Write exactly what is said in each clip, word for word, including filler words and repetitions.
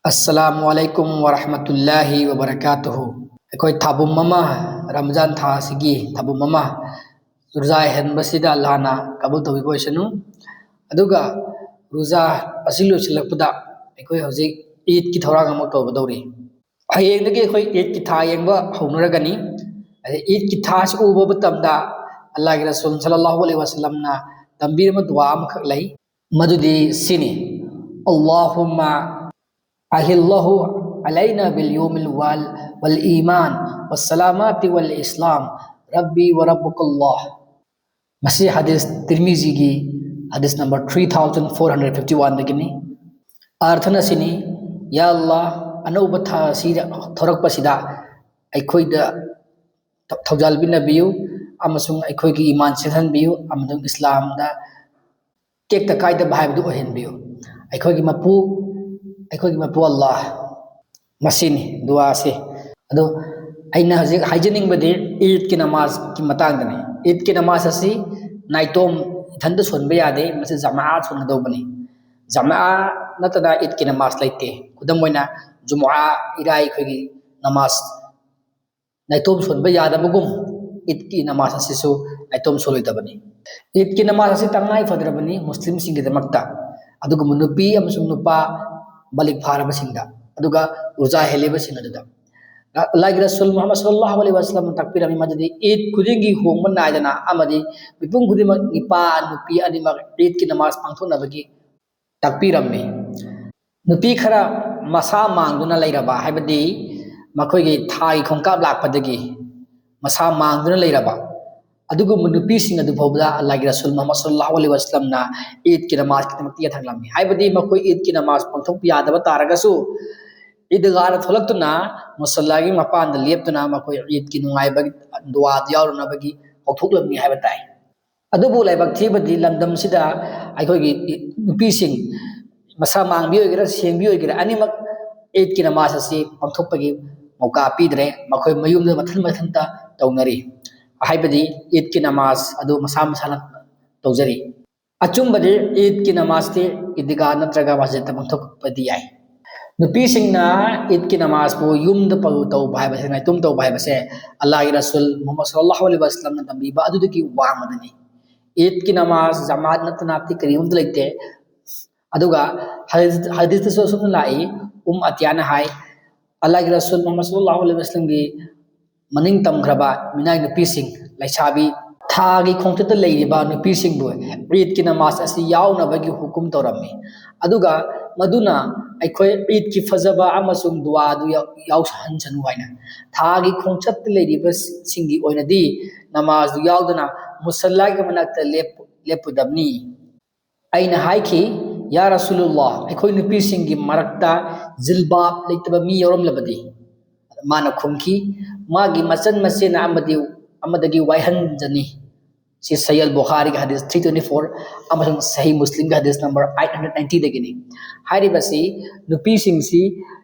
ꯑꯁꯂꯥꯃꯨ ꯑꯂꯥꯏꯀꯨꯝ ꯋꯔꯍꯃꯇꯨꯜꯂꯥꯍꯤ ꯋꯕꯔꯀꯥꯇꯨꯍꯨ꯫ ꯑꯩꯈꯣꯏ ꯊꯥꯕꯨꯝ ꯑꯃ, ꯔꯝꯖꯥꯟ ꯊꯥ ꯑꯁꯤꯒꯤ ꯊꯥꯕꯨꯝ ꯑꯃ ꯔꯣꯖꯥ ꯍꯦꯟꯕꯁꯤꯗ ꯑꯜꯂꯥꯍꯅ ꯀꯕꯨꯜ ꯇꯧꯕꯤꯕ ꯑꯣꯏꯁꯅꯨ꯫ ꯑꯗꯨꯒ ꯔꯣꯖꯥ ꯑꯁꯤ ꯂꯣꯏꯁꯤꯜꯂꯛꯄꯗ ꯑꯩꯈꯣꯏ ꯍꯧꯖꯤꯛ ꯏꯗꯀꯤ ꯊꯧꯔꯥꯡ ꯑꯃ ꯇꯧꯒꯗꯧꯔꯤ꯫ ꯍꯌꯦꯡꯗꯒꯤ ꯑꯩꯈꯣꯏ ꯏꯗꯀꯤ ꯊꯥ ꯌꯦꯡꯕ ꯍꯧꯅꯔꯒꯅꯤ꯫ ꯑꯗꯩ ꯏꯗꯀꯤ ꯊꯥ ꯑꯁꯤ ꯎꯕ ꯃꯇꯝꯗ ꯑꯜꯂꯥꯍꯒꯤ ꯔꯁꯨꯜ ꯁꯜꯂꯜꯂꯥꯍꯨ ꯑꯂꯩꯍꯤ ꯋꯁꯜꯂꯝꯅ ꯇꯝꯕꯤꯔꯝꯕ ꯗꯨꯋꯥ ꯑꯃꯈꯛ ꯂꯩ꯫ ꯃꯗꯨꯗꯤ ꯁꯤꯅꯤ: اللهم أهله علينا باليوم الوال والإيمان والسلامة والإسلام، ربي وربك الله. ꯃꯁꯤ ꯍꯗꯤꯁ ꯇꯤꯔꯃꯤꯖꯤꯒꯤ ꯍꯗꯤꯁ number three thousand four hundred fifty ꯋꯥꯟꯗꯒꯤꯅꯤ꯫ ꯑꯥꯔꯊꯅ ꯁꯤꯅꯤ: ꯌꯥ ꯑꯜꯂꯥ, ꯑꯅꯧꯕ ꯊꯥ ꯑꯁꯤꯗ ꯊꯣꯔꯛꯄꯁꯤꯗ ꯑꯩꯈꯣꯏꯗ ꯊꯧꯖꯥꯜ ꯄꯤꯅꯕꯤꯌꯨ ꯑꯃꯁꯨꯡ ꯑꯩꯈꯣꯏꯒꯤ ꯏꯃꯥꯟ ꯆꯦꯜꯍꯟꯕꯤꯌꯨ ꯑꯃꯁꯨꯡ ꯏꯁꯂꯥꯝꯗ ꯇꯦꯛꯇ ꯀꯥꯏꯗꯕ ꯍꯥꯏꯕꯗꯨ ꯑꯣꯏꯍꯟꯕꯤꯌꯨ꯫ ꯑꯩꯈꯣꯏꯒꯤ ꯃꯄꯨ, ꯑꯩꯈꯣꯏꯒꯤ ꯃꯄꯨ ꯑꯜꯂꯥꯍ꯫ ꯃꯁꯤꯅꯤ ꯗꯨꯋꯥꯁꯤ꯫ ꯑꯗꯣ ꯑꯩꯅ ꯍꯧꯖꯤꯛ ꯍꯥꯏꯖꯅꯤꯡꯕꯗꯤ ꯏꯗꯀꯤ ꯅꯃꯥꯖꯀꯤ ꯃꯇꯥꯡꯗꯅꯤ꯫ ꯏꯗꯀꯤ ꯅꯃꯥꯖ ꯑꯁꯤ ꯅꯥꯏꯇꯣꯝ ꯏꯊꯟꯗ ꯁꯣꯟꯕ ꯌꯥꯗꯦ, ꯃꯁꯤ ꯖꯃꯥꯑ ꯁꯣꯟꯒꯗꯧꯕꯅꯤ꯫ ꯖꯃꯥꯑ ꯅꯠꯇꯅ ꯏꯗꯀꯤ ꯅꯃꯥꯖ ꯂꯩꯇꯦ꯫ ꯈꯨꯗꯝ ꯑꯣꯏꯅ ꯖꯨꯃꯥ, ꯏꯔꯥꯏ ꯑꯩꯈꯣꯏꯒꯤ ꯅꯃꯥꯖ ꯅꯥꯏꯇꯣꯝ ꯁꯣꯟꯕ ꯌꯥꯗꯕꯒꯨꯝ ꯏꯗꯀꯤ ꯅꯃꯥꯖ ꯑꯁꯤꯁꯨ ꯅꯥꯏꯇꯣꯝ ꯁꯣꯜꯂꯣꯏꯗꯕꯅꯤ꯫ ꯏꯗꯀꯤ ꯅꯃꯥꯖ ꯑꯁꯤ ꯇꯉꯥꯏ ꯐꯗ꯭ꯔꯕꯅꯤ ꯃꯨꯁꯂꯤꯝꯁꯤꯡꯒꯤꯗꯃꯛꯇ, ꯑꯗꯨꯒꯨꯝꯕ ꯅꯨꯄꯤ ꯑꯃꯁꯨꯡ ꯅꯨꯄꯥ ꯕꯥꯂꯤꯒ ꯐꯥꯔꯕꯁꯤꯡꯗ, ꯑꯗꯨꯒ ꯔꯣꯖꯥ ꯍꯦꯜꯂꯤꯕꯁꯤꯡ ꯑꯗꯨꯗ꯫ ꯑꯜꯂꯥꯍꯒꯤ ꯔꯁꯨꯜ ꯃꯨꯍꯝꯃꯗ ꯁꯜꯂꯜꯂꯥꯍꯨ ꯑꯂꯩꯍꯤ ꯋꯁꯜꯂꯝꯅ ꯇꯥꯛꯄꯤꯔꯝꯃꯤ ꯃꯗꯨꯗꯤ ꯏꯗ ꯈꯨꯗꯤꯡꯒꯤ ꯍꯣꯡꯕ ꯅꯥꯏꯗꯅ ꯑꯃꯗꯤ ꯃꯤꯄꯨꯝ ꯈꯨꯗꯤꯡꯃꯛ, ꯅꯨꯄꯥ ꯅꯨꯄꯤ ꯑꯅꯤꯃꯛ ꯏꯗꯀꯤ ꯅꯃꯥꯖ ꯄꯥꯡꯊꯣꯛꯅꯕꯒꯤ ꯇꯥꯛꯄꯤꯔꯝꯃꯤ꯫ ꯅꯨꯄꯤ ꯈꯔ ꯃꯁꯥ ꯃꯥꯡꯗꯨꯅ ꯂꯩꯔꯕ, ꯍꯥꯏꯕꯗꯤ ꯃꯈꯣꯏꯒꯤ ꯊꯥꯒꯤ ꯈꯣꯡꯀꯥꯞ ꯂꯥꯛꯄꯗꯒꯤ ꯃꯁꯥ ꯃꯥꯡꯗꯨꯅ ꯂꯩꯔꯕ ꯑꯗꯨꯒꯨꯝꯕ ꯅꯨꯄꯤꯁꯤꯡ ꯑꯗꯨ ꯐꯥꯎꯕꯗ ꯑꯜꯂꯥꯍꯒꯤ ꯔꯁꯨꯜ ꯃꯨꯍꯝꯃꯗ ꯁꯜꯂꯜꯂꯥꯍꯨ ꯑꯂꯩꯍꯤ ꯋꯁꯜꯂꯝꯅ ꯏꯗꯀꯤ ꯅꯃꯥꯖꯀꯤꯗꯃꯛꯇ ꯌꯥꯊꯪꯂꯝꯃꯤ꯫ ꯍꯥꯏꯕꯗꯤ ꯃꯈꯣꯏ ꯏꯗꯀꯤ ꯅꯃꯥꯖ ꯄꯥꯡꯊꯣꯛꯄ ꯌꯥꯗꯕ ꯇꯥꯔꯒꯁꯨ ꯏꯗꯒꯥꯗ ꯊꯣꯛꯂꯛꯇꯨꯅ ꯃꯨꯁꯜꯂꯥꯒꯤ ꯃꯄꯥꯟꯗ ꯂꯦꯞꯇꯨꯅ ꯃꯈꯣꯏ ꯏꯗꯀꯤ ꯅꯨꯡꯉꯥꯏꯕꯒꯤ ꯗꯨꯋꯥꯗ ꯌꯥꯎꯔꯨꯅꯕꯒꯤ ꯀꯧꯊꯣꯛꯂꯝꯃꯤ ꯍꯥꯏꯕ ꯇꯥꯏ꯫ ꯑꯗꯨꯕꯨ ꯂꯥꯏꯕꯛ ꯊꯤꯕꯗꯤ ꯂꯝꯗꯝꯁꯤꯗ ꯑꯩꯈꯣꯏꯒꯤ ꯅꯨꯄꯤꯁꯤꯡ ꯃꯁꯥ ꯃꯥꯡꯕꯤ ꯑꯣꯏꯒꯦꯔꯥ ꯁꯦꯡꯕꯤ ꯑꯣꯏꯒꯦꯔꯥ ꯑꯅꯤꯃꯛ ꯏꯗꯀꯤ ꯅꯃꯥꯖ ꯑꯁꯤ ꯄꯥꯡꯊꯣꯛꯄꯒꯤ ꯃꯧꯀꯥ ꯄꯤꯗ꯭ꯔꯦ꯫ ꯃꯈꯣꯏ ꯃꯌꯨꯝꯗ ꯃꯊꯟ ꯃꯊꯟꯇ ꯇꯧꯅꯔꯤ, ꯍꯥꯏꯕꯗꯤ ꯏꯗꯀꯤ ꯅꯃꯥꯖ ꯑꯗꯨ ꯃꯁꯥ ꯃꯁꯥꯅ ꯇꯧꯖꯔꯤ꯫ ꯑꯆꯨꯝꯕꯗꯤ ꯏꯗꯀꯤ ꯅꯃꯥꯖꯇꯤ ꯏꯗꯤꯒꯥ ꯅꯠꯇ꯭ꯔꯒ ꯃꯁꯖꯤꯗꯇ ꯄꯥꯡꯊꯣꯛꯄꯗꯤ ꯌꯥꯏ꯫ ꯅꯨꯄꯤꯁꯤꯡꯅ ꯏꯗꯀꯤ ꯅꯃꯥꯖꯄꯨ ꯌꯨꯝꯗ ꯄ-, ꯇꯧꯕ ꯍꯥꯏꯕꯁꯦ, ꯅꯥꯏꯇꯣꯝ ꯇꯧꯕ ꯍꯥꯏꯕꯁꯦ, ꯑꯜꯂꯥꯍꯒꯤ ꯔꯁꯨꯜ ꯃꯨꯍꯝꯃꯗ ꯁꯜꯂꯜꯂꯥꯍꯨ ꯑꯂꯩꯍꯤ ꯋꯥꯁꯂꯝꯅ ꯇꯝꯕꯤꯕ ꯑꯗꯨꯗꯒꯤ ꯋꯥꯡꯃꯗꯅꯤ꯫ ꯏꯗꯀꯤ ꯅꯃꯥꯖ ꯖꯃꯥꯠ ꯅꯠꯇꯅ ꯑꯇꯩ ꯀꯔꯤꯒꯨꯝꯕ ꯂꯩꯇꯦ꯫ ꯑꯗꯨꯒ ꯍꯗꯤꯁ-, ꯍꯗꯤꯁꯇꯁꯨ ꯑꯁꯨꯝꯅ ꯂꯥꯛꯏ, ꯎꯝ ꯑꯇꯤꯌꯥꯅ ꯍꯥꯏ, ꯑꯜꯂꯥꯍꯒꯤ ꯔꯁꯨꯜ ꯃꯨꯍꯝꯃꯗ ꯁꯜꯂꯜꯂꯥꯍꯨ ꯑꯂꯩꯍꯤ ꯋꯥꯁꯂꯝꯒꯤ ꯃꯅꯤꯡ ꯇꯝꯈ꯭ꯔꯕ ꯃꯤꯅꯥꯏ ꯅꯨꯄꯤꯁꯤꯡ, ꯂꯩꯁꯥꯕꯤ, ꯊꯥꯒꯤ ꯈꯣꯡꯆꯠꯇ ꯂꯩꯔꯤꯕ ꯅꯨꯄꯤꯁꯤꯡꯕꯨ ꯏꯗꯀꯤ ꯅꯃꯥꯖ ꯑꯁꯤ ꯌꯥꯎꯅꯕꯒꯤ ꯍꯨꯀꯨꯝ ꯇꯧꯔꯝꯃꯤ꯫ ꯑꯗꯨꯒ ꯃꯗꯨꯅ ꯑꯩꯈꯣꯏ ꯏꯗꯀꯤ ꯐꯖꯕ ꯑꯃꯁꯨꯡ ꯗꯨꯋꯥꯗꯨ ꯌꯥꯎ-, ꯌꯥꯎꯁꯍꯟꯁꯅꯨ ꯍꯥꯏꯅ, ꯊꯥꯒꯤ ꯈꯣꯡꯆꯠꯇ ꯂꯩꯔꯤꯕꯁꯤꯡꯒꯤ ꯑꯣꯏꯅꯗꯤ ꯅꯃꯥꯖꯗꯨ ꯌꯥꯎꯗꯨꯅ ꯃꯨꯁꯜꯂꯥꯒꯤ ꯃꯅꯥꯛꯇ ꯂꯦꯞ-, ꯂꯦꯞꯄꯨꯗꯕꯅꯤ꯫ ꯑꯩꯅ ꯍꯥꯏꯈꯤ, "ꯌꯥ ꯔꯁꯨꯂꯨꯜꯂꯥꯍ, ꯑꯩꯈꯣꯏ ꯅꯨꯄꯤꯁꯤꯡꯒꯤ ꯃꯔꯛꯇ ꯖꯤꯜꯕꯥꯕ ꯂꯩꯇꯕ ꯃꯤ ꯌꯥꯎꯔꯝꯂꯕꯗꯤ?" ꯃꯥꯅ ꯈꯨꯝꯈꯤ, "ꯃꯥꯒꯤ ꯃꯆꯟ ꯃꯆꯦꯅ ꯑꯃꯗꯤ, ꯑꯃꯗꯒꯤ ꯋꯥꯏꯍꯟꯖꯅꯤ"꯫ ꯁꯤ ꯁꯍꯤ ꯑꯜ ꯕꯨꯈꯥꯔꯤꯒꯤ ꯍꯗꯤꯁ three twenty four ꯑꯃꯁꯨꯡ ꯁꯍꯤ ꯃꯨꯁꯂꯤꯝꯒꯤ ꯍꯗꯤꯁ ꯅꯝꯕꯔ eight hundred ninety ꯗꯒꯤꯅꯤ꯫ ꯍꯥꯏꯔꯤꯕꯁꯤ ꯅꯨꯄꯤꯁꯤꯡꯁꯤ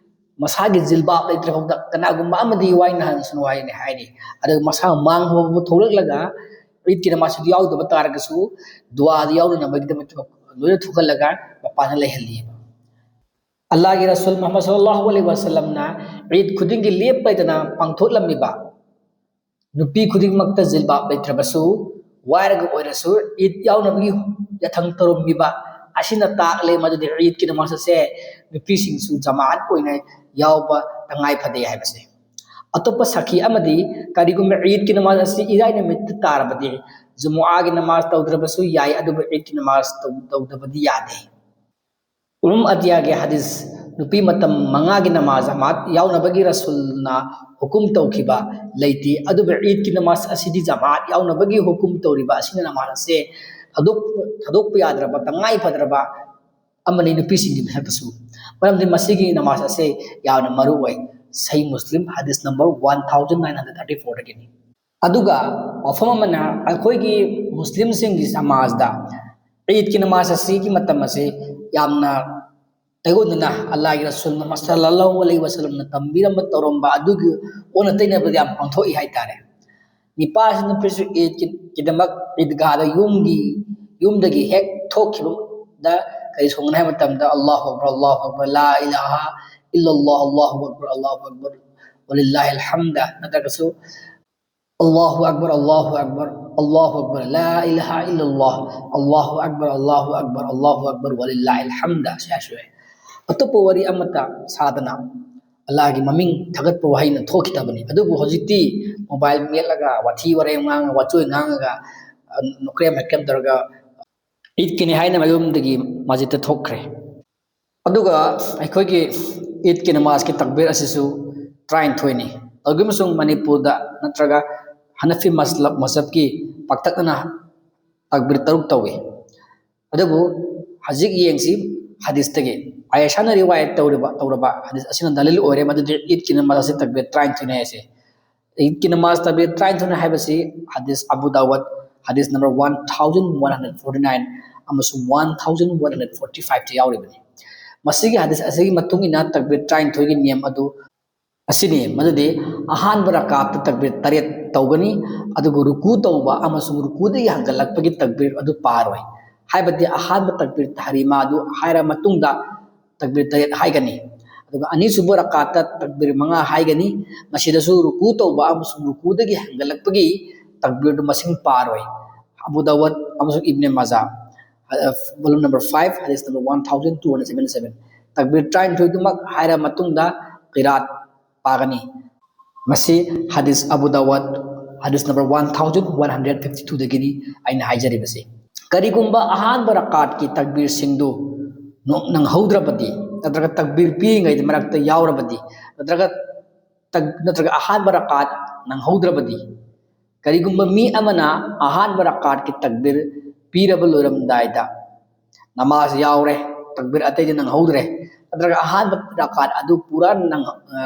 ꯃꯁꯥꯒꯤ ꯖꯤꯜꯕꯥꯕ ꯂꯩꯇ꯭ꯔ ꯐꯥꯎꯗ ꯀꯅꯥꯒꯨꯝꯕ ꯑꯃꯗꯤ ꯋꯥꯏꯅꯍꯟꯁꯅꯨ ꯍꯥꯏꯅ ꯍꯥꯏꯔꯤ꯫ ꯑꯗꯨꯒ ꯃꯁꯥ ꯃꯥꯡ ꯐꯥꯎꯕ ꯊꯣꯛꯂꯛꯂꯒ ꯏꯗꯀꯤ ꯅꯃꯥꯖꯇꯨ ꯌꯥꯎꯗꯕ ꯇꯥꯔꯒꯁꯨ, ꯗꯨꯋꯥꯗꯨ ꯌꯥꯎꯗꯅꯕꯒꯤꯗꯃꯛꯇ ꯂꯣꯏꯅ ꯊꯣꯛꯍꯜꯂꯒ ꯃꯄꯥꯟꯗ ꯂꯩꯍꯜꯂꯤꯑꯕ꯫ ꯑꯜꯂꯥꯍꯒꯤ ꯔꯁꯨꯜ ꯃꯨꯍꯝꯃꯗ ꯁꯜꯂꯜꯂꯥꯍꯨ ꯑꯂꯩꯍꯤ ꯋꯥꯁꯂꯝꯅ ꯏꯗ ꯈꯨꯗꯤꯡꯒꯤ ꯂꯦꯞꯄ ꯂꯩꯇꯅ ꯄꯥꯡꯊꯣꯛꯂꯝꯃꯤꯕ ꯅꯨꯄꯤ ꯈꯨꯗꯤꯡꯃꯛꯇ ꯖꯤꯜꯕꯥꯕ ꯂꯩꯇ꯭ꯔꯕꯁꯨ, ꯋꯥꯏꯔꯒ ꯑꯣꯏꯔꯁꯨ ꯏꯗ ꯌꯥꯎꯅꯕꯒꯤ ꯌꯥꯊꯪ ꯇꯧꯔꯝꯃꯤꯕ ꯑꯁꯤꯅ ꯇꯥꯛꯂꯦ ꯃꯗꯨꯗꯤ ꯏꯗꯀꯤ ꯅꯃꯥꯖ ꯑꯁꯦ ꯅꯨꯄꯤꯁꯤꯡꯁꯨ ꯖꯃꯥꯠ ꯑꯣꯏꯅ ꯌꯥꯎꯕ ꯇꯉꯥꯏ ꯐꯗꯦ ꯍꯥꯏꯕꯁꯦ꯫ ꯑꯇꯣꯞꯄ ꯁꯥꯈꯤ ꯑꯃꯗꯤ, ꯀꯔꯤꯒꯨꯝꯕ ꯏꯗꯀꯤ ꯅꯃꯥꯖ ꯑꯁꯤ ꯏꯔꯥꯏ ꯅꯨꯃꯤꯠꯇ ꯇꯥꯔꯕꯗꯤ, ꯖꯨꯃꯨꯑꯥꯒꯤ ꯅꯃꯥꯖ ꯇꯧꯗ꯭ꯔꯕꯁꯨ ꯌꯥꯏ, ꯑꯗꯨꯕꯨ ꯏꯗꯀꯤ ꯅꯃꯥꯖ ꯇꯧ-, ꯇꯧꯗꯕꯗꯤ ꯌꯥꯗꯦ꯫ ꯎꯝ ꯑꯇꯤꯌꯥꯒꯤ ꯍꯗꯤꯁ, ꯅꯨꯄꯤ ꯃꯇꯝ ꯃꯉꯥꯒꯤ ꯅꯃꯥꯖ ꯖꯃꯥꯠ ꯌꯥꯎꯅꯕꯒꯤ ꯔꯁꯨꯜꯅ ꯍꯨꯀꯨꯝ ꯇꯧꯈꯤꯕ ꯂꯩꯇꯦ, ꯑꯗꯨꯕꯨ ꯏꯗꯀꯤ ꯅꯃꯥꯖ ꯑꯁꯤꯗꯤ ꯖꯃꯥꯠ ꯌꯥꯎꯅꯕꯒꯤ ꯍꯨꯀꯨꯝ ꯇꯧꯔꯤꯕ ꯑꯁꯤꯅ ꯅꯃꯥꯖ ꯑꯁꯦ ꯊꯥꯗꯣꯛ-, ꯊꯥꯗꯣꯛꯄ ꯌꯥꯗ꯭ꯔꯕ, ꯇꯉꯥꯏ ꯐꯗ꯭ꯔꯕ ꯑꯃꯅꯤ ꯅꯨꯄꯤꯁꯤꯡꯒꯤ ꯃꯊꯛꯇꯁꯨ꯫ ꯃꯔꯝꯗꯤ ꯃꯁꯤꯒꯤ ꯅꯃꯥꯖ ꯑꯁꯦ ꯌꯥꯝꯅ ꯃꯔꯨ ꯑꯣꯏ꯫ ꯁꯍꯤ ꯃꯨꯁꯂꯤꯝ ꯍꯗꯤꯁ number one thousand nine hundred thirty four ꯗꯒꯤꯅꯤ꯫ ꯑꯗꯨꯒ ꯋꯥꯐꯝ ꯑꯃꯅ, ꯑꯩꯈꯣꯏꯒꯤ ꯃꯨꯁꯂꯤꯝꯁꯤꯡꯒꯤ ꯁꯃꯥꯖꯗ ꯏꯗꯀꯤ ꯅꯃꯥꯖ ꯑꯁꯤꯒꯤ ꯃꯇꯝ ꯑꯁꯤ ꯌꯥꯝꯅ ꯇꯩꯑꯣꯟꯅꯅ ꯑꯜꯂꯥꯍꯒꯤ ꯔꯁꯨꯜ ꯃꯨꯍꯝꯃꯗ ꯁꯜꯂꯜꯂꯥꯍꯨ ꯑꯂꯩꯍꯤ ꯋꯥꯁꯂꯝꯅ ꯇꯝꯕꯤꯔꯝꯕ, ꯇꯧꯔꯝꯕ ꯑꯗꯨꯒꯤ ꯑꯣꯟꯅ ꯇꯩꯅꯕꯗ ꯌꯥꯝ ꯄꯥꯡꯊꯣꯛꯏ ꯍꯥꯏꯇꯥꯔꯦ꯫ ꯅꯤꯄꯥꯁꯤ ꯅꯨꯄꯤꯁꯨ ꯏꯗꯀꯤ-, ꯀꯤꯗꯃꯛ ꯏꯗꯒꯥꯗ ꯌꯨꯝꯒꯤ, ꯌꯨꯝꯗꯒꯤ ꯍꯦꯛ ꯊꯣꯛꯈꯤꯕꯗ ꯑꯩ ꯁꯣꯡꯒꯅꯤ ꯍꯥꯏꯕ ꯃꯇꯝꯗ, "Allahu Akbar, Allahu Akbar, la ilaha illallah, Allahu Akbar, Allahu Akbar, walillahil hamda", ꯅꯠꯇ꯭ꯔꯒꯁꯨ, "Allahu Akbar, Allahu Akbar, Allahu Akbar, la ilaha illallah, Allahu Akbar, Allahu Akbar, Allahu Akbar, walillahil hamda", ꯁꯤ ꯍꯥꯏꯔꯁꯨ ꯌꯥꯏ꯫ ꯑꯇꯣꯞꯄ ꯋꯥꯔꯤ ꯑꯃꯠꯇ ꯁꯥꯗꯅ ꯑꯜꯂꯥꯍꯒꯤ ꯃꯃꯤꯡ ꯊꯥꯒꯠꯄ ꯋꯥꯍꯩꯅ ꯊꯣꯛꯈꯤꯗꯕꯅꯤ꯫ ꯑꯗꯨꯕꯨ ꯍꯧꯖꯤꯛꯇꯤ mobile ꯃꯦꯠꯂꯒ, ꯋꯥꯊꯤ ꯋꯥꯔꯦꯝ ꯉꯥꯡꯉꯒ, ꯋꯥꯆꯣꯏ ꯉꯥꯡꯉꯒ, ꯑ, ꯅꯣꯀ꯭ꯔꯦꯝ ꯍꯩꯀ꯭ꯔꯦꯝ ꯇꯧꯔꯒ ꯏꯗꯀꯤꯅꯤ ꯍꯥꯏꯅ ꯃꯌꯨꯝꯗꯒꯤ ꯃꯁꯖꯤꯗꯇ ꯊꯣꯛꯈ꯭ꯔꯦ꯫ ꯑꯗꯨꯒ ꯑꯩꯈꯣꯏꯒꯤ ꯏꯗꯀꯤ ꯅꯃꯥꯖꯀꯤ ꯇꯛꯕꯤꯔ ꯑꯁꯤꯁꯨ ꯇꯔꯥꯅꯤꯊꯣꯏꯅꯤ꯫ ꯇꯧꯒꯤ ꯑꯃꯁꯨꯡ ꯃꯅꯤꯄꯨꯔꯗ ꯅꯠꯇ꯭ꯔꯒ ꯍꯅꯐꯤ ꯃꯁꯂꯕ, ꯃꯁꯖꯕꯀꯤ ꯄꯥꯛꯇꯛꯅꯅ ꯇꯛꯕꯤꯔ ꯇꯔꯨꯛ ꯇꯧꯏ꯫ ꯑꯗꯨꯕꯨ ꯍꯧꯖꯤꯛ ꯌꯦꯡꯁꯤ ꯍꯗꯤꯁꯇꯒꯤ꯫ ꯑꯥꯏꯁꯥꯅ ꯔꯤꯋꯥꯌꯠ ꯇꯧꯔꯤꯕ, ꯇꯧꯔꯕ ꯍꯗꯤꯁ ꯑꯁꯤꯅ ꯗꯂꯤꯜ ꯑꯣꯏꯔꯦ ꯃꯗꯨꯗꯤ ꯏꯗꯀꯤ ꯅꯃꯥꯖ ꯑꯁꯤ ꯇꯛꯕꯤꯔ ꯇꯔꯥꯅꯤꯊꯣꯏꯅꯤ ꯍꯥꯏꯁꯦ꯫ ꯏꯗꯀꯤ ꯅꯃꯥꯖ ꯇꯛꯕꯤꯔ ꯇꯔꯥꯅꯤꯊꯣꯏꯅꯤ ꯍꯥꯏꯕꯁꯤ ꯍꯗꯤꯁ ꯑꯕꯨ ꯗꯥꯋꯠ, ꯍꯗꯤꯁ number one thousand one hundred forty nine ꯑꯃꯁꯨꯡ one thousand one hundred forty five ꯇ ꯌꯥꯎꯔꯤꯕꯅꯤ꯫ ꯃꯁꯤꯒꯤ ꯍꯗꯤꯁ ꯑꯁꯤꯒꯤ ꯃꯇꯨꯡ ꯏꯟꯅ ꯇꯛꯕꯤꯔ ꯇꯔꯥꯅꯤꯊꯣꯏꯒꯤ ꯅꯤꯌꯝ ꯑꯗꯨ ꯑꯁꯤꯅꯤ, ꯃꯗꯨꯗꯤ ꯑꯍꯥꯟꯕ ꯔꯀꯥꯠꯇ ꯇꯛꯕꯤꯔ ꯇꯔꯦꯠ ꯇꯧꯒꯅꯤ, ꯑꯗꯨꯒ ꯔꯨꯀꯨ ꯇꯧꯕ ꯑꯃꯁꯨꯡ ꯔꯨꯀꯨꯗꯒꯤ ꯍꯟꯒꯠꯂꯛꯄꯒꯤ ꯇꯛꯕꯤꯔ ꯑꯗꯨ ꯄꯥꯔꯣꯏ꯫ ꯍꯥꯏꯕꯗꯤ ꯑꯍꯥꯟꯕ ꯇꯛꯕꯤꯔ ꯇꯍꯔꯤꯃꯥ ꯑꯗꯨ ꯍꯥꯏꯔ ꯃꯇꯨꯡꯗ ꯇꯛꯕꯤꯔ ꯇꯔꯦꯠ ꯍꯥꯏꯒꯅꯤ꯫ ꯑꯗꯨꯒ ꯑꯅꯤꯁꯨꯕ ꯔꯀꯥꯠꯇ ꯇꯛꯕꯤꯔ ꯃꯉꯥ ꯍꯥꯏꯒꯅꯤ꯫ ꯃꯁꯤꯗꯁꯨ ꯔꯨꯀꯨ ꯇꯧꯕ ꯑꯃꯁꯨꯡ ꯔꯨꯀꯨꯗꯒꯤ ꯍꯟꯒꯠꯂꯛꯄꯒꯤ ꯇꯛꯕꯤꯔꯗꯨ ꯃꯁꯤꯡ ꯄꯥꯔꯣꯏ꯫ ꯑꯕꯨ ꯗꯥꯋꯠ ꯑꯃꯁꯨꯡ ꯏꯕꯅꯦ ꯃꯥꯖꯥ, ꯑ, volume number five, ꯍꯗꯤꯁ number one thousand two hundred seventy seven꯫ ꯇꯛꯕꯤꯔ ꯇꯔꯥꯅꯤꯊꯣꯏꯗꯨꯃꯛ ꯍꯥꯏꯔ ꯃꯇꯨꯡꯗ ꯀꯤꯔꯥꯠ ꯄꯥꯒꯅꯤ꯫ ꯃꯁꯤ ꯍꯗꯤꯁ ꯑꯕꯨ ꯗꯥꯋꯠ, ꯍꯗꯤꯁ number one thousand one hundred fifty two ꯗꯒꯤꯅꯤ ꯑꯩꯅ ꯍꯥꯏꯖꯔꯤꯕꯁꯤ꯫ ꯀꯔꯤꯒꯨꯝꯕ ꯑꯍꯥꯟꯕ ꯔꯀꯥꯠꯀꯤ ꯇꯛꯕꯤꯔꯁꯤꯡꯗꯨ ꯅꯣ-, ꯅꯪꯍꯧꯗ꯭ꯔꯕꯗꯤ, ꯅꯠꯇ꯭ꯔꯒ ꯇꯛꯕꯤꯔ ꯄꯤꯔꯤꯉꯩꯗ ꯃꯔꯛꯇ ꯌꯥꯎꯔꯕꯗꯤ, ꯅꯠꯇ꯭ꯔꯒ ꯇꯛ-, ꯅꯠꯇ꯭ꯔꯒ ꯑꯍꯥꯟꯕ ꯔꯀꯥꯠ ꯅꯪꯍꯧꯗ꯭ꯔꯕꯗꯤ, ꯀꯔꯤꯒꯨꯝꯕ ꯃꯤ ꯑꯃꯅ ꯑꯍꯥꯟꯕ ꯔꯀꯥꯠꯀꯤ ꯇꯛꯕꯤꯔ ꯄꯤꯔꯕ ꯂꯣꯏꯔꯝꯗꯥꯏꯗ ꯅꯃꯥꯖ ꯌꯥꯎꯔꯦ, ꯇꯛꯕꯤꯔ ꯑꯇꯩꯗꯤ ꯅꯪꯍꯧꯗ꯭ꯔꯦ, ꯅꯠꯇ꯭ꯔꯒ ꯑꯍꯥꯟꯕ ꯔꯀꯥꯠ ꯑꯗꯨ ꯄꯨꯔꯥ ꯅꯪ-, ꯑ,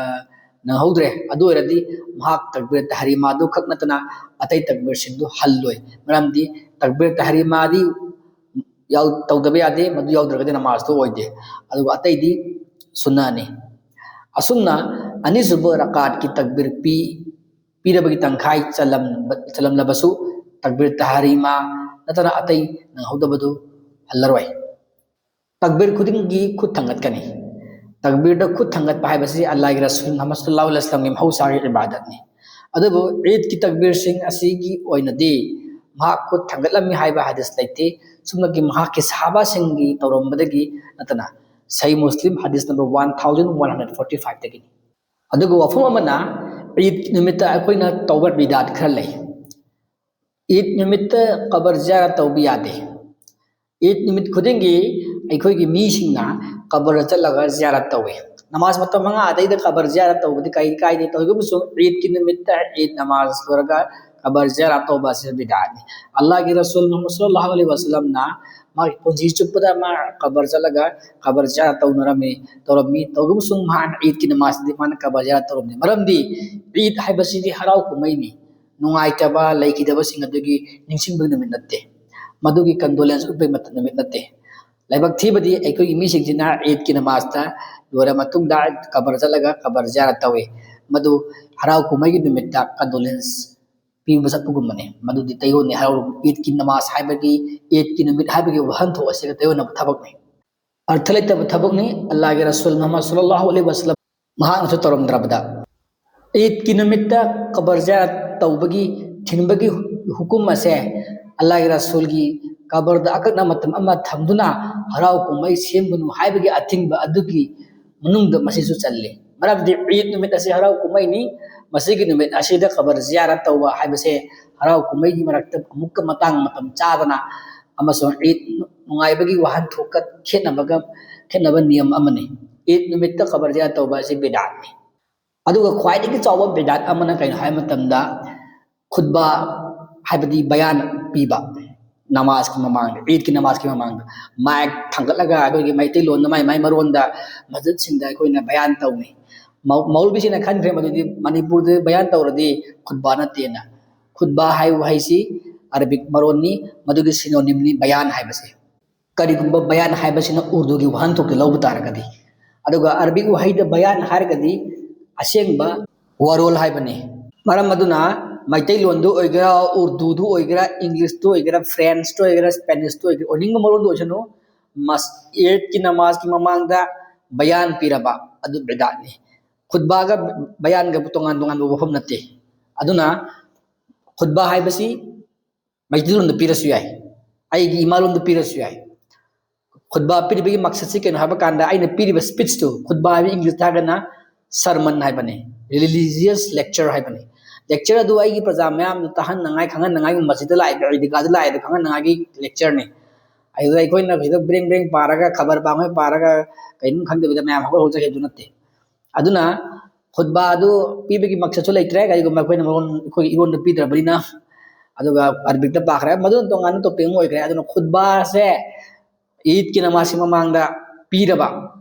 ꯅꯪꯍꯧꯗ꯭ꯔꯦ, ꯑꯗꯨ ꯑꯣꯏꯔꯗꯤ ꯃꯍꯥꯛ ꯇꯛꯕꯤꯔ ꯇꯍꯔꯤꯃꯥꯗꯨ ꯈꯛ ꯅꯠꯇꯅ ꯑꯇꯩ ꯇꯛꯕꯤꯔꯁꯤꯡꯗꯨ ꯍꯜꯂꯣꯏ꯫ ꯃꯔꯝꯗꯤ ꯇꯛꯕꯤꯔ ꯇꯍꯔꯤꯃꯥꯗꯤ ꯌꯥꯎ-, ꯇꯧꯗꯕ ꯌꯥꯗꯦ, ꯃꯗꯨ ꯌꯥꯎꯗ꯭ꯔꯒꯗꯤ ꯅꯃꯥꯖꯇꯨ ꯑꯣꯏꯗꯦ꯫ ꯑꯗꯨꯒ ꯑꯇꯩꯗꯤ ꯁꯨꯟꯅꯅꯤ꯫ ꯑꯁꯨꯝꯅ ꯑꯅꯤꯁꯨꯕ ꯔꯀꯥꯠꯀꯤ ꯇꯛꯕꯤꯔ ꯄꯤ-, ꯄꯤꯔꯕꯒꯤ ꯇꯪꯈꯥꯏ ꯆꯜꯂꯝ-, ꯆꯜꯂꯝꯂꯕꯁꯨ ꯇꯛꯕꯤꯔ ꯇꯍꯔꯤꯃꯥ ꯅꯠꯇꯅ ꯑꯇꯩ ꯅꯪꯍꯧꯗꯕꯗꯨ ꯍꯜꯂꯔꯣꯏ꯫ ꯇꯛꯕꯤꯔ ꯈꯨꯗꯤꯡꯒꯤ ꯈꯨꯠ ꯊꯥꯡꯒꯠꯀꯅꯤ꯫ ꯇꯛꯕꯤꯔꯗ ꯈꯨꯠ ꯊꯥꯡꯒꯠꯄ ꯍꯥꯏꯕꯁꯤ ꯑꯜꯂꯥꯍꯒꯤ ꯔꯁꯨꯜ ꯃꯨꯍꯝꯃꯗ ꯁꯜꯂꯜꯂꯥꯍꯨ ꯑꯂꯩꯍꯤ ꯋꯥꯁꯂꯝꯒꯤ ꯃꯍꯧꯁꯥꯒꯤ ꯏꯕꯥꯗꯠꯅꯤ꯫ ꯑꯗꯨꯕꯨ ꯏꯗꯀꯤ ꯇꯛꯕꯤꯔꯁꯤꯡ ꯑꯁꯤꯒꯤ ꯑꯣꯏꯅꯗꯤ ꯃꯍꯥꯛ ꯈꯨꯠ ꯊꯥꯡꯒꯠꯂꯝꯃꯤ ꯍꯥꯏꯕ ꯍꯗꯤꯁ ꯂꯩꯇꯦ꯫ ꯁꯨꯞꯅꯒꯤ ꯃꯍꯥꯛꯀꯤ ꯁꯍꯥꯕꯥꯁꯤꯡꯒꯤ ꯇꯧꯔꯝꯕꯗꯒꯤ ꯅꯠꯇꯅ꯫ ꯁꯍꯤ ꯃꯨꯁꯂꯤꯝ ꯍꯗꯤꯁ number one thousand one hundred forty ꯐꯥꯏꯚꯇꯒꯤꯅꯤ꯫ ꯑꯗꯨꯒ ꯋꯥꯐꯝ ꯑꯃꯅ, ꯏꯗ ꯅꯨꯃꯤꯠꯇ ꯑꯩꯈꯣꯏꯅ ꯇꯧꯕ ꯕꯤꯗꯥꯠ ꯈꯔ ꯂꯩ꯫ ꯏꯗ ꯅꯨꯃꯤꯠꯇ ꯀꯕꯔ ꯖꯤꯌꯥꯔꯠ ꯇꯧꯕ ꯌꯥꯗꯦ꯫ ꯏꯗ ꯅꯨꯃꯤꯠ ꯈꯨꯗꯤꯡꯒꯤ ꯑꯩꯈꯣꯏꯒꯤ ꯃꯤꯁꯤꯡꯅ ꯀꯕꯔꯗ ꯆꯠꯂꯒ ꯖꯤꯌꯥꯔꯠ ꯇꯧꯏ꯫ ꯅꯃꯥꯖ ꯃꯇꯝ ꯃꯉꯥ ꯑꯗꯩꯗ ꯀꯕꯔ ꯖꯤꯌꯥꯔꯠ ꯇꯧꯕꯗꯤ ꯀꯔꯤ ꯀꯥꯏꯗꯦ꯫ ꯇꯧꯏꯒꯨꯝꯕꯁꯨ ꯏꯗꯀꯤ ꯅꯨꯃꯤꯠꯇ ꯏꯗ ꯅꯃꯥꯖ ꯂꯣꯏꯔꯒ ꯀꯕꯔ ꯖꯤꯌꯥꯔꯠ ꯇꯧꯕ ꯑꯁꯤ ꯕꯤꯗꯥꯠꯅꯤ꯫ ꯑꯜꯂꯥꯍꯒꯤ ꯔꯁꯨꯜ ꯃꯨꯍꯝꯃꯗ ꯁꯜꯂꯜꯂꯥꯍꯨ ꯑꯂꯩꯍꯤ ꯋꯥꯁꯂꯝꯅ ꯃꯥꯒꯤ ꯄꯨꯟꯁꯤ ꯆꯨꯞꯄꯗ ꯃꯥ ꯀꯕꯔ ꯆꯠꯂꯒ ꯀꯕꯔ ꯖꯤꯌꯥꯔꯠ ꯇꯧꯅꯔꯝꯃꯤ, ꯇꯧꯔꯝꯃꯤ꯫ ꯇꯧꯏꯒꯨꯝꯕꯁꯨ ꯃꯍꯥꯛꯅ ꯏꯗꯀꯤ ꯅꯃꯥꯖꯗꯤ ꯃꯥꯅ ꯀꯕꯔ ꯖꯤꯌꯥꯔꯠ ꯇꯧꯔꯝꯃꯤ꯫ ꯃꯔꯝꯗꯤ ꯏꯗ ꯍꯥꯏꯕꯁꯤꯗꯤ ꯍꯔꯥꯎ ꯀꯨꯝꯍꯩꯅꯤ꯫ ꯅꯨꯡꯉꯥꯏꯇꯕ ꯂꯩꯈꯤꯗꯕꯁꯤꯡ ꯑꯗꯨꯒꯤ ꯅꯤꯡꯁꯤꯡꯕꯒꯤ ꯅꯨꯃꯤꯠ ꯅꯠꯇꯦ꯫ ꯃꯗꯨꯒꯤ ꯀꯟꯗꯣꯂꯦꯟꯁ ꯎꯠꯄꯒꯤ ꯃꯇꯝ, ꯅꯨꯃꯤꯠ ꯅꯠꯇꯦ꯫ ꯂꯥꯏꯕꯛ ꯊꯤꯕꯗꯤ ꯑꯩꯈꯣꯏꯒꯤ ꯃꯤꯁꯤꯡꯁꯤꯅ ꯏꯗꯀꯤ ꯅꯃꯥꯖꯇ ꯂꯣꯏꯔ ꯃꯇꯨꯡꯗ ꯀꯕꯔ ꯆꯠꯂꯒ ꯀꯕꯔ ꯖꯤꯌꯥꯔꯠ ꯇꯧꯏ꯫ ꯃꯗꯨ ꯍꯔꯥꯎ ꯀꯨꯝꯍꯩꯒꯤ ꯅꯨꯃꯤꯠꯇ ꯀꯟꯗꯣꯂꯦꯟꯁ ꯄꯤꯕ ꯆꯠꯄꯒꯨꯝꯕꯅꯤ꯫ ꯃꯗꯨꯗꯤ ꯇꯩꯌꯣꯟꯅꯩ꯫ ꯍꯔꯥꯎ ꯏꯗꯀꯤ ꯅꯃꯥꯖ ꯍꯥꯏꯕꯒꯤ, ꯏꯗꯀꯤ ꯅꯨꯃꯤꯠ ꯍꯥꯏꯕꯒꯤ ꯋꯥꯍꯟꯊꯣꯛ ꯑꯁꯤꯒ ꯇꯩꯌꯣꯟꯅꯕ ꯊꯕꯛꯅꯤ꯫ ꯑꯔꯊ ꯂꯩꯇꯕ ꯊꯕꯛꯅꯤ꯫ ꯑꯜꯂꯥꯍꯒꯤ ꯔꯁꯨꯜ ꯃꯨꯍꯝꯃꯗ ꯁꯜꯂꯜꯂꯥꯍꯨ ꯑꯂꯩꯍꯤ ꯋꯥꯁꯂꯝ ꯃꯍꯥꯛꯅꯁꯨ ꯇꯧꯔꯝꯗ꯭ꯔꯕꯗ꯫ ꯏꯗꯀꯤ ꯅꯨꯃꯤꯠꯇ ꯀꯕꯔ ꯖꯤꯌꯥꯔꯠ ꯇꯧꯕꯒꯤ ꯊꯤꯡꯕꯒꯤ ꯍꯨꯀꯨꯝ ꯑꯁꯦ ꯑꯜꯂꯥꯍꯒꯤ ꯔꯁꯨꯜꯒꯤ ꯀꯕꯔꯗ ꯑꯀꯛꯅꯕ ꯃꯇꯝ ꯑꯃ ꯊꯝꯗꯨꯅ ꯍꯔꯥꯎ ꯀꯨꯝꯍꯩ ꯁꯦꯝꯒꯅꯨ ꯍꯥꯏꯕꯒꯤ ꯑꯊꯤꯡꯕ ꯑꯗꯨꯒꯤ ꯃꯅꯨꯡꯗ ꯃꯁꯤꯁꯨ ꯆꯜꯂꯤ꯫ ꯃꯔꯝꯗꯤ ꯏꯗ ꯅꯨꯃꯤꯠ ꯑꯁꯤ ꯍꯔꯥꯎ ꯀꯨꯝꯍꯩꯅꯤ꯫ ꯃꯁꯤꯒꯤ ꯅꯨꯃꯤꯠ ꯑꯁꯤꯗ ꯀꯕꯔ ꯖꯤꯌꯥꯔꯠ ꯇꯧꯕ ꯍꯥꯏꯕꯁꯦ ꯍꯔꯥꯎ ꯀꯨꯝꯍꯩꯒꯤ ꯃꯔꯛꯇ ꯑꯃꯨꯛꯀ ꯃꯇꯥꯡ ꯃꯇꯝ ꯆꯥꯗꯅ ꯑꯃꯁꯨꯡ ꯏꯗ ꯅꯨꯡꯉꯥꯏꯕꯒꯤ ꯋꯥꯍꯟꯊꯣꯛꯀ ꯈꯦꯠꯅꯕꯒ, ꯈꯦꯠꯅꯕ ꯅꯤꯌꯝ ꯑꯃꯅꯤ꯫ ꯏꯗ ꯅꯨꯃꯤꯠꯇ ꯀꯕꯔ ꯖꯤꯌꯥꯔꯠ ꯇꯧꯕ ꯑꯁꯤ ꯕꯤꯗꯥꯠꯅꯤ꯫ ꯑꯗꯨꯒ ꯈ꯭ꯋꯥꯏꯗꯒꯤ ꯆꯥꯎꯕ ꯕꯤꯗꯥꯠ ꯑꯃꯅ ꯀꯩꯅꯣ ꯍꯥꯏꯕ ꯃꯇꯝꯗ, ꯈꯨꯠꯕꯥ ꯍꯥꯏꯕꯗꯤ ꯕꯌꯥꯟ ꯄꯤꯕ, ꯅꯃꯥꯖꯀꯤ ꯃꯃꯥꯡꯗ, ꯏꯗꯀꯤ ꯅꯃꯥꯖꯀꯤ ꯃꯃꯥꯡꯗ ꯃꯥꯏꯛ ꯊꯥꯡꯒꯠꯂꯒ ꯑꯩꯈꯣꯏꯒꯤ ꯃꯩꯇꯩꯂꯣꯟꯗ, ꯃꯥꯏ ꯃꯥꯏ ꯃꯔꯣꯟꯗ ꯃꯁꯖꯤꯗꯁꯤꯡꯗ ꯑꯩꯈꯣꯏꯅ ꯕꯌꯥꯟ ꯇꯧꯅꯩ꯫ ꯃꯧ-, ꯃꯧꯂꯕꯤꯁꯤꯡꯅ ꯈꯟꯈ꯭ꯔꯦ ꯃꯗꯨꯗꯤ ꯃꯅꯤꯄꯨꯔꯗ ꯕꯌꯥꯟ ꯇꯧꯔꯗꯤ ꯈꯨꯠꯕꯥ ꯅꯠꯇꯦꯅ꯫ ꯈꯨꯠꯕꯥ ꯍꯥꯏꯕ ꯋꯥꯍꯩꯁꯤ ꯑꯔꯕꯤꯛ ꯃꯔꯣꯟꯅꯤ, ꯃꯗꯨꯒꯤ ꯁꯤꯅꯣꯅꯤꯝꯅꯤ ꯕꯌꯥꯟ ꯍꯥꯏꯕꯁꯦ꯫ ꯀꯔꯤꯒꯨꯝꯕ ꯕꯌꯥꯟ ꯍꯥꯏꯕꯁꯤꯅ ꯎꯔꯗꯨꯒꯤ ꯋꯥꯍꯟꯊꯣꯛꯇ ꯂꯧꯕ ꯇꯥꯔꯒꯗꯤ꯫ ꯑꯗꯨꯒ ꯑꯔꯕꯤꯛ ꯋꯥꯍꯩꯗ ꯕꯌꯥꯟ ꯍꯥꯏꯔꯒꯗꯤ ꯑꯁꯦꯡꯕ ꯋꯥꯔꯣꯜ ꯍꯥꯏꯕꯅꯤ꯫ ꯃꯔꯝ ꯑꯗꯨꯅ ꯃꯩꯇꯩꯂꯣꯟꯗ ꯑꯣꯏꯒꯦꯔꯥ, ꯎꯔꯗꯨꯗ ꯑꯣꯏꯒꯦꯔꯥ, ꯏꯪꯂꯤꯁꯇ ꯑꯣꯏꯒꯦꯔꯥ, ꯐ꯭ꯔꯦꯟꯁꯇ ꯑꯣꯏꯒꯦꯔꯥ, ꯁ꯭ꯄꯦꯅꯤꯁꯇ ꯑꯣꯏꯒꯦꯔꯥ, ꯑꯣꯏꯅꯤꯡꯕ ꯃꯔꯣꯟꯗ ꯑꯣꯏꯁꯅꯨ, ꯃꯁ ꯏꯗꯀꯤ ꯅꯃꯥꯖꯀꯤ ꯃꯃꯥꯡꯗ ꯕꯌꯥꯟ ꯄꯤꯔꯕ ꯑꯗꯨ ꯕꯤꯗꯥꯠꯅꯤ꯫ ꯈꯨꯠꯕꯥꯒ ꯕꯌꯥꯟꯒ ꯇꯣꯉꯥꯟ ꯇꯣꯉꯥꯟꯕ ꯋꯥꯐꯝ ꯅꯠꯇꯦ꯫ ꯑꯗꯨꯅ ꯈꯨꯠꯕꯥ ꯍꯥꯏꯕꯁꯤ ꯃꯩꯇꯩꯂꯣꯟꯗ ꯄꯤꯔꯁꯨ ꯌꯥꯏ, ꯑꯩꯒꯤ ꯏꯃꯥꯂꯣꯟꯗ ꯄꯤꯔꯁꯨ ꯌꯥꯏ꯫ ꯈꯨꯠꯕꯥ ꯄꯤꯔꯤꯕꯒꯤ ꯃꯛꯁꯠꯁꯤ ꯀꯩꯅꯣ ꯍꯥꯏꯕ ꯀꯥꯟꯗ, ꯑꯩꯅ ꯄꯤꯔꯤꯕ ꯁ꯭ꯄꯤꯆꯇꯨ, ꯈꯨꯠꯕꯥ ꯍꯥꯏꯕ ꯏꯪꯂꯤꯁꯇ ꯍꯥꯏꯔꯒꯅ ꯁꯔꯃꯟ ꯍꯥꯏꯕꯅꯤ, ꯔꯤꯂꯤꯖꯤꯌꯁ ꯂꯦꯛꯆꯔ ꯍꯥꯏꯕꯅꯤ꯫ ꯂꯦꯛꯆꯔ ꯑꯗꯨ ꯑꯩꯒꯤ ꯄ꯭ꯔꯖꯥ ꯃꯌꯥꯝꯗꯨ ꯇꯥꯍꯟꯅꯉꯥꯏ, ꯈꯪꯍꯟꯅꯉꯥꯏꯒꯤ ꯃꯁꯖꯤꯗꯇ ꯂꯥꯛꯏꯕ, ꯏꯗꯤꯒꯥꯗ ꯂꯥꯛꯏꯕ ꯈꯪꯍꯟꯅꯉꯥꯏꯒꯤ ꯂꯦꯛꯆꯔꯅꯤ꯫ ꯑꯗꯨꯗ ꯑꯩꯈꯣꯏꯅ ꯁꯤꯗ ꯕ꯭ꯔꯦꯡ ꯕ꯭ꯔꯦꯡ ꯄꯥꯔꯒ, ꯈꯕꯔ ꯄꯥꯡꯉꯩ ꯄꯥꯔꯒ, ꯀꯩꯅꯣꯝ ꯈꯪꯗꯕꯤꯗ ꯃꯌꯥꯝ ꯍꯧꯒꯠ ꯍꯧꯒꯠꯆꯈꯤꯕꯗꯨ ꯅꯠꯇꯦ꯫ ꯑꯗꯨꯅ ꯈꯨꯠꯕꯥ ꯑꯗꯨ ꯄꯤꯕꯒꯤ ꯃꯛꯁꯠꯁꯨ ꯂꯩꯇ꯭ꯔꯦ, ꯀꯔꯤꯒꯨꯝꯕ ꯑꯩꯈꯣꯏꯅ ꯃꯔꯣꯟ, ꯑꯩꯈꯣꯏꯒꯤ ꯏꯔꯣꯟꯗ ꯄꯤꯗ꯭ꯔꯕꯅꯤꯅ꯫ ꯑꯗꯨꯒ ꯑꯔꯕꯤꯛꯇ ꯄꯥꯈ꯭ꯔꯦ, ꯃꯗꯨꯅ ꯇꯣꯉꯥꯟꯕ ꯇꯣꯄꯤꯛ ꯑꯃ ꯑꯣꯏꯈ꯭ꯔꯦ꯫ ꯑꯗꯨꯅ ꯈꯨꯠꯕꯥꯁꯦ ꯏꯗꯀꯤ ꯅꯃꯥꯖꯀꯤ ꯃꯃꯥꯡꯗ ꯄꯤꯔꯕ,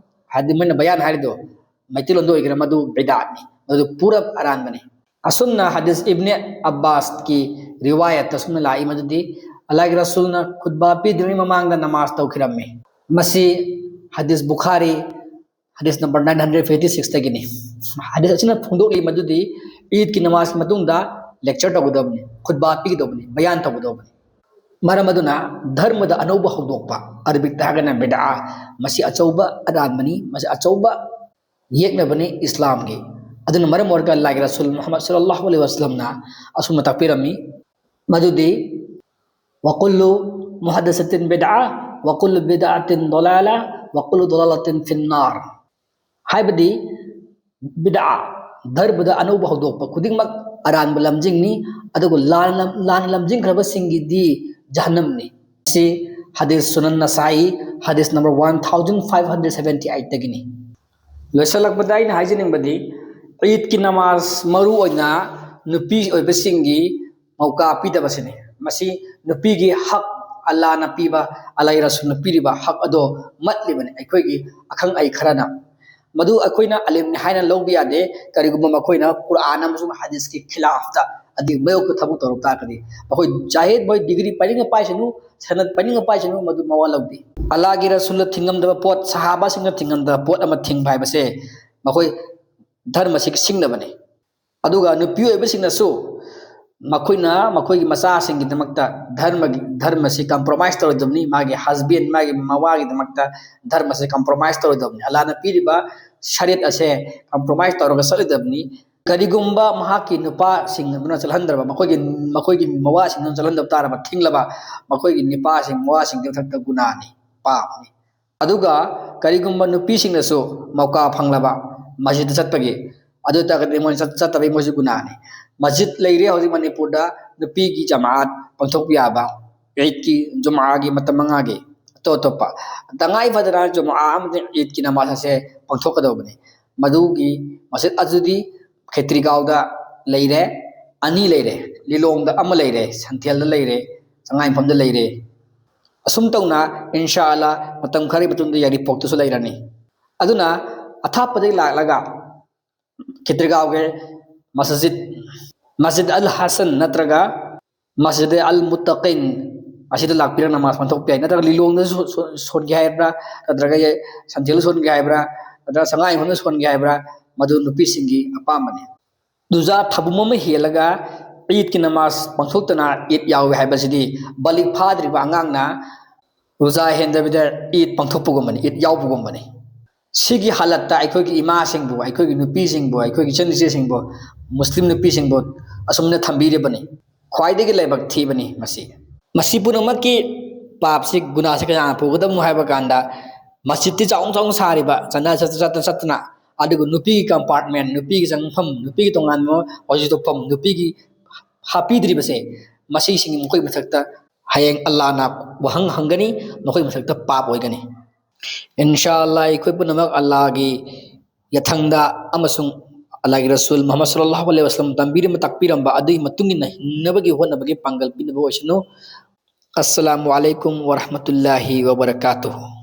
ꯍꯥꯏꯗꯤ ꯃꯣꯏꯅ ꯕꯌꯥꯟ ꯍꯥꯏꯔꯤꯗꯣ ꯃꯩꯇꯩꯂꯣꯟꯗ ꯑꯣꯏꯈ꯭ꯔꯦ, ꯃꯗꯨ ꯕꯤꯗꯥꯠꯅꯤ, ꯃꯗꯨ ꯄꯨꯔꯞ ꯑꯔꯥꯟꯕꯅꯤ꯫ ꯑꯁꯨꯝꯅ ꯍꯗꯤꯁ ꯏꯕꯅꯦ ꯑꯕꯥꯁꯀꯤ ꯔꯤꯋꯥꯌꯠꯇ ꯑꯁꯨꯝꯅ ꯂꯥꯛꯏ ꯃꯗꯨꯗꯤ, ꯑꯜꯂꯥꯍꯒꯤ ꯔꯁꯨꯜꯅ ꯈꯨꯠꯕꯥ ꯄꯤꯗ꯭ꯔꯤꯉꯩ ꯃꯃꯥꯡꯗ ꯅꯃꯥꯖ ꯇꯧꯈꯤꯔꯝꯃꯤ꯫ ꯃꯁꯤ ꯍꯗꯤꯁ ꯕꯨꯈꯥꯔꯤ, ꯍꯗꯤꯁ ꯅꯝꯕꯔ ꯅꯥꯏꯟ ꯍꯟꯗ꯭ꯔꯦꯠ ꯐꯤꯐꯇꯤ ꯁꯤꯛꯁꯇꯒꯤꯅꯤ꯫ ꯍꯗꯤꯁ ꯑꯁꯤꯅ ꯐꯣꯡꯗꯣꯛꯂꯤ ꯃꯗꯨꯗꯤ ꯏꯗꯀꯤ ꯅꯃꯥꯖꯀꯤ ꯃꯇꯨꯡꯗ ꯂꯦꯛꯆꯔ ꯇꯧꯒꯗꯕꯅꯤ, ꯈꯨꯠꯕꯥ ꯄꯤꯒꯗꯕꯅꯤ, ꯕꯌꯥꯟ ꯇꯧꯒꯗꯕꯅꯤ꯫ ꯃꯔꯝ ꯑꯗꯨꯅ ꯙꯔꯃꯗ ꯑꯅꯧꯕ ꯍꯧꯗꯣꯛꯄ, ꯑꯔꯕꯤꯛꯇ ꯍꯥꯏꯔꯒꯅ ꯕꯤꯗꯥ, ꯃꯁꯤ ꯑꯆꯧꯕ ꯑꯔꯥꯟꯕꯅꯤ, ꯃꯁꯤ ꯑꯆꯧꯕ ꯌꯦꯛꯅꯕꯅꯤ ꯏꯁꯂꯥꯝꯒꯤ꯫ ꯑꯗꯨꯅ ꯃꯔꯝ ꯑꯣꯏꯔꯒ ꯂꯥꯏꯒꯤ ꯔꯁꯨꯜ ꯃꯨꯍꯝꯃꯗ ꯁꯜꯂꯜꯂꯥꯍꯨ ꯑꯂꯩꯍꯤ ꯋꯁꯜꯂꯝꯅ ꯑꯁꯨꯝꯅ ꯇꯥꯛꯄꯤꯔꯝꯃꯤ, ꯃꯗꯨꯗꯤ, "ꯋꯀꯨꯜꯂꯨ ꯃꯨꯍꯗꯁꯥꯇꯤꯟ ꯕꯤꯗꯥ, ꯋꯀꯨꯜꯂꯨ ꯕꯤꯗꯥꯇꯤꯟ ꯗꯣꯂꯥꯂꯥ, ꯋꯀꯨꯜꯂꯨ ꯗꯣꯂꯥꯂꯥꯇꯤꯟ ꯐꯤꯟꯅꯥꯔ"꯫ ꯍꯥꯏꯕꯗꯤ, ꯕꯤꯗꯥ, ꯙꯔꯃꯗ ꯑꯅꯧꯕ ꯍꯧꯗꯣꯛꯄ ꯈꯨꯗꯤꯡꯃꯛ ꯑꯔꯥꯟꯕ ꯂꯝꯖꯤꯡꯅꯤ, ꯑꯗꯨꯒ ꯂꯥꯟꯅ, ꯂꯥꯟꯅ ꯂꯝꯖꯤꯡꯈ꯭ꯔꯕꯁꯤꯡꯒꯤꯗꯤ ꯖꯍꯟꯅꯝꯅꯤ꯫ ꯁꯤ ꯍꯗꯤꯁ ꯁꯨꯅꯟ ꯅꯁꯥꯏ, ꯍꯗꯤꯁ number one thousand five hundred seventy ꯑꯩꯠꯇꯒꯤꯅꯤ꯫ ꯂꯣꯏꯁꯤꯜꯂꯛꯄꯗ ꯑꯩꯅ ꯍꯥꯏꯖꯅꯤꯡꯕꯗꯤ, ꯏꯗꯀꯤ ꯅꯃꯥꯖ ꯃꯔꯨ ꯑꯣꯏꯅ ꯅꯨꯄꯤ ꯑꯣꯏꯕꯁꯤꯡꯒꯤ ꯃꯧꯀꯥ ꯄꯤꯗꯕꯁꯤꯅꯤ꯫ ꯃꯁꯤ ꯅꯨꯄꯤꯒꯤ ꯍꯛ, ꯑꯜꯂꯥꯅ ꯄꯤꯕ, ꯑꯜꯂꯥꯍꯒꯤ ꯔꯁꯨꯜꯅ ꯄꯤꯔꯤꯕ ꯍꯛ ꯑꯗꯣ ꯃꯠꯂꯤꯕꯅꯤ ꯑꯩꯈꯣꯏꯒꯤ ꯑꯈꯪ ꯑꯍꯩ ꯈꯔꯅ꯫ ꯃꯗꯨ ꯑꯩꯈꯣꯏꯅ ꯑꯂꯤꯝꯅꯤ ꯍꯥꯏꯅ ꯂꯧꯕ ꯌꯥꯗꯦ꯫ ꯀꯔꯤꯒꯨꯝꯕ ꯃꯈꯣꯏꯅ ꯀꯨꯔꯥꯟ ꯑꯃꯁꯨꯡ ꯍꯗꯤꯁꯀꯤ ꯈꯤꯂꯥꯐꯇ, ꯑꯗꯒꯤ ꯃꯥꯌꯣꯛꯇ ꯊꯕꯛ ꯇꯧꯔꯛ ꯇꯥꯔꯒꯗꯤ, ꯃꯈꯣꯏ ꯆꯥꯍꯦ ꯃꯣꯏ ꯗꯤꯒ꯭ꯔꯤ ꯄꯥꯏꯅꯤꯡꯉ ꯄꯥꯏꯁꯅꯨ, ꯁꯅꯠ ꯄꯥꯏꯅꯤꯡꯉ ꯄꯥꯏꯁꯅꯨ, ꯃꯗꯨ ꯃꯋꯥ ꯂꯧꯗꯦ꯫ ꯑꯜꯂꯥꯍꯒꯤ ꯔꯁꯨꯜꯅ ꯊꯤꯡꯉꯝꯗꯕ ꯄꯣꯠ, ꯁꯍꯥꯕꯥꯁꯤꯡꯅ ꯊꯤꯡꯉꯝꯗꯕ ꯄꯣꯠ ꯑꯃ ꯊꯤꯡꯕ ꯍꯥꯏꯕꯁꯦ ꯃꯈꯣꯏ ꯙꯔꯃꯁꯤꯒꯤ ꯁꯤꯡꯅꯕꯅꯤ꯫ ꯑꯗꯨꯒ ꯅꯨꯄꯤ ꯑꯣꯏꯕꯁꯤꯡꯅꯁꯨ ꯃꯈꯣꯏꯅ ꯃꯈꯣꯏꯒꯤ ꯃꯆꯥꯁꯤꯡꯒꯤꯗꯃꯛꯇ ꯙꯔꯃꯒꯤ, ꯙꯔꯃꯁꯤ compromise ꯇꯧꯔꯣꯏꯗꯕꯅꯤ, ꯃꯥꯒꯤ husband, ꯃꯥꯒꯤ ꯃꯋꯥꯒꯤꯗꯃꯛꯇ ꯙꯔꯃꯁꯤ compromise ꯇꯧꯔꯣꯏꯗꯕꯅꯤ꯫ ꯑꯜꯂꯥꯍꯅ ꯄꯤꯔꯤꯕ ꯁꯔꯤꯌꯠ ꯑꯁꯦ compromise ꯇꯧꯔꯒ ꯆꯠꯂꯣꯏꯗꯕꯅꯤ꯫ ꯀꯔꯤꯒꯨꯝꯕ ꯃꯍꯥꯛꯀꯤ ꯅꯨꯄꯥꯁꯤꯡ ꯑꯗꯨꯅ ꯆꯠꯍꯟꯗ꯭ꯔꯕ, ꯃꯈꯣꯏꯒꯤ, ꯃꯈꯣꯏꯒꯤ ꯃꯋꯥꯁꯤꯡ ꯑꯗꯨꯅ ꯆꯠꯍꯟꯗꯕ ꯇꯥꯔꯕ, ꯊꯤꯡꯂꯕ, ꯃꯈꯣꯏꯒꯤ ꯅꯨꯄꯥꯁꯤꯡ, ꯃꯋꯥꯁꯤꯡꯒꯤ ꯃꯊꯛꯇ ꯒꯨꯅꯥꯅꯤ, ꯄꯥꯞꯅꯤ꯫ ꯑꯗꯨꯒ ꯀꯔꯤꯒꯨꯝꯕ ꯅꯨꯄꯤꯁꯤꯡꯅꯁꯨ ꯃꯧꯀꯥ ꯐꯪꯂꯕ ꯃꯁꯖꯤꯗꯇ ꯆꯠꯄꯒꯤ, ꯑꯗꯨ ꯑꯣꯏꯇꯥꯔꯒꯗꯤ ꯃꯣꯏ ꯆꯠ-, ꯆꯠꯇꯕꯒꯤ ꯃꯣꯏꯁꯨ ꯒꯨꯅꯥꯅꯤ꯫ ꯃꯁꯖꯤꯗ ꯂꯩꯔꯦ ꯍꯧꯖꯤꯛ ꯃꯅꯤꯄꯨꯔꯗ ꯅꯨꯄꯤꯒꯤ ꯖꯃꯥꯑꯠ ꯄꯥꯡꯊꯣꯛꯄ ꯌꯥꯕ, ꯏꯗꯀꯤ, ꯖꯨꯃꯥꯒꯤ ꯃꯇꯝ ꯃꯉꯥꯒꯤ, ꯑꯇꯣꯞ ꯑꯇꯣꯞꯄ꯫ ꯇꯉꯥꯏ ꯐꯗꯅ ꯖꯨꯃꯥ ꯑꯃꯗꯤ ꯏꯗꯀꯤ ꯅꯃꯥꯖ ꯑꯁꯦ ꯄꯥꯡꯊꯣꯛꯀꯗꯧꯕꯅꯤ꯫ ꯃꯗꯨꯒꯤ ꯃꯁꯖꯤꯗ ꯑꯗꯨꯗꯤ ꯈꯦꯇ꯭ꯔꯤꯒꯥꯎꯗ ꯂꯩꯔꯦ, ꯑꯅꯤ ꯂꯩꯔꯦ, ꯂꯤꯂꯣꯡꯗ ꯑꯃ ꯂꯩꯔꯦ, ꯁꯟꯊꯦꯜꯗ ꯂꯩꯔꯦ, ꯆꯉꯥꯏꯌꯨꯝꯐꯝꯗ ꯂꯩꯔꯦ꯫ ꯑꯁꯨꯝ ꯇꯧꯅ ꯏꯟꯁꯥ ꯑꯜꯂꯥ ꯃꯇꯝ ꯈꯔꯒꯤ ꯃꯇꯨꯡꯗ ꯌꯥꯏꯔꯤꯄꯣꯛꯇꯁꯨ ꯂꯩꯔꯅꯤ꯫ ꯑꯗꯨꯅ ꯑꯊꯥꯞꯄꯗꯒꯤ ꯂꯥꯛꯂꯒ ꯈꯦꯇ꯭ꯔꯤꯒꯥꯎꯒꯤ ꯃꯁꯖꯤꯗ, ꯃꯁꯖꯤꯗ ꯑꯜ ꯍꯁꯟ ꯅꯠꯇ꯭ꯔꯒ ꯃꯁꯖꯤꯗ ꯑꯜ ꯃꯨꯠꯇꯀꯤꯟ ꯑꯁꯤꯗ ꯂꯥꯛꯄꯤꯔꯒ ꯅꯃꯥꯖ ꯄꯥꯡꯊꯣꯛꯄ ꯌꯥꯏ꯫ ꯅꯠꯇ꯭ꯔꯒ ꯂꯤꯂꯣꯡꯗꯁꯨ ꯁꯣ-, ꯁꯣꯟꯒꯦ ꯍꯥꯏꯕ꯭ꯔꯥ, ꯅꯠꯇ꯭ꯔꯒ ꯁꯟꯊꯦꯜꯗ ꯁꯣꯟꯒꯦ ꯍꯥꯏꯕ꯭ꯔꯥ, ꯅꯠꯇ꯭ꯔꯒ ꯆꯉꯥꯏꯌꯨꯝꯐꯝꯗ ꯁꯣꯟꯒꯦ ꯍꯥꯏꯕ꯭ꯔꯥ, ꯃꯗꯨ ꯅꯨꯄꯤꯁꯤꯡꯒꯤ ꯑꯄꯥꯝꯕꯅꯤ꯫ ꯔꯨꯖꯥ ꯊꯥꯕꯨꯝ ꯑꯃ ꯍꯦꯜꯂꯒ ꯏꯗꯀꯤ ꯅꯃꯥꯖ ꯄꯥꯡꯊꯣꯛꯇꯅ ꯏꯗ ꯌꯥꯎꯏ ꯍꯥꯏꯕꯁꯤꯗꯤ ꯕꯥꯂꯤꯒ ꯐꯥꯗ꯭ꯔꯤꯕ ꯑꯉꯥꯡꯅ ꯔꯨꯖꯥ ꯍꯦꯟꯗꯕꯤꯗ ꯏꯗ ꯄꯥꯡꯊꯣꯛꯄꯒꯨꯝꯕꯅꯤ, ꯏꯗ ꯌꯥꯎꯕꯒꯨꯝꯕꯅꯤ꯫ ꯁꯤꯒꯤ ꯍꯥꯂꯠꯇ ꯑꯩꯈꯣꯏꯒꯤ ꯏꯃꯥꯁꯤꯡꯕꯨ, ꯑꯩꯈꯣꯏꯒꯤ ꯅꯨꯄꯤꯁꯤꯡꯕꯨ, ꯑꯩꯈꯣꯏꯒꯤ ꯏꯆꯟ ꯏꯆꯦꯁꯤꯡꯕꯨ, ꯃꯨꯁꯂꯤꯝ ꯅꯨꯄꯤꯁꯤꯡꯕꯨ ꯑꯁꯨꯝꯅ ꯊꯝꯕꯤꯔꯤꯕꯅꯤ꯫ ꯈ꯭ꯋꯥꯏꯗꯒꯤ ꯂꯥꯏꯕꯛ ꯊꯤꯕꯅꯤ ꯃꯁꯤ꯫ ꯃꯁꯤ ꯄꯨꯝꯅꯃꯛꯀꯤ ꯄꯥꯞꯁꯤ, ꯒꯨꯅꯥꯁꯤ ꯀꯅꯥꯅ ꯄꯨꯒꯗꯕꯅꯣ ꯍꯥꯏꯕ ꯀꯥꯟꯗ, ꯃꯁꯖꯤꯗꯇꯤ ꯆꯥꯎꯅ ꯆꯥꯎꯅ ꯁꯥꯔꯤꯕ, ꯆꯠꯅ ꯆꯠ-, ꯆꯠꯇ ꯆꯠꯇꯅ, ꯑꯗꯨꯒ ꯅꯨꯄꯤꯒꯤ compartment, ꯅꯨꯄꯤꯒꯤ ꯆꯪꯐꯝ, ꯅꯨꯄꯤꯒꯤ ꯇꯣꯉꯥꯟꯕ ꯋꯥꯖꯤꯐ ꯇꯧꯐꯝ, ꯅꯨꯄꯤꯒꯤ ꯍꯥꯞꯄꯤꯗ꯭ꯔꯤꯕꯁꯦ, ꯃꯁꯤꯁꯤꯡ ꯃꯈꯣꯏ ꯃꯊꯛꯇ ꯍꯌꯦꯡ ꯑꯜꯂꯥꯅ ꯋꯥꯍꯪ ꯍꯪꯒꯅꯤ, ꯃꯈꯣꯏ ꯃꯊꯛꯇ ꯄꯥꯞ ꯑꯣꯏꯒꯅꯤ꯫ ꯏꯟꯁꯥ ꯑꯜꯂꯥ ꯑꯩꯈꯣꯏ ꯄꯨꯝꯅꯃꯛ ꯑꯜꯂꯥꯒꯤ ꯌꯥꯊꯪꯗ ꯑꯃꯁꯨꯡ ꯑꯜꯂꯥꯒꯤ ꯔꯁꯨꯜ ꯃꯨꯍꯝꯃꯗ ꯁꯜꯂꯜꯂꯥꯍꯨ ꯑꯂꯩꯍꯤ ꯋꯁꯜꯂꯝ ꯇꯝꯕꯤꯔꯝꯕ, ꯇꯥꯛꯄꯤꯔꯝꯕ ꯑꯗꯨꯒꯤ ꯃꯇꯨꯡ ꯏꯟꯅ ꯍꯤꯡꯅꯕꯒꯤ ꯍꯣꯠꯅꯕꯒꯤ ꯄꯥꯡꯒꯜ ꯄꯤꯅꯕ ꯑꯣꯏꯁꯅꯨ꯫ ꯑꯁꯁꯂꯥꯃꯨ ꯑꯂꯩꯀꯨꯝ ꯋꯔꯍꯃꯇꯨꯜꯂꯥꯍꯤ ꯋꯕꯔꯀꯥꯇꯨꯍꯨ꯫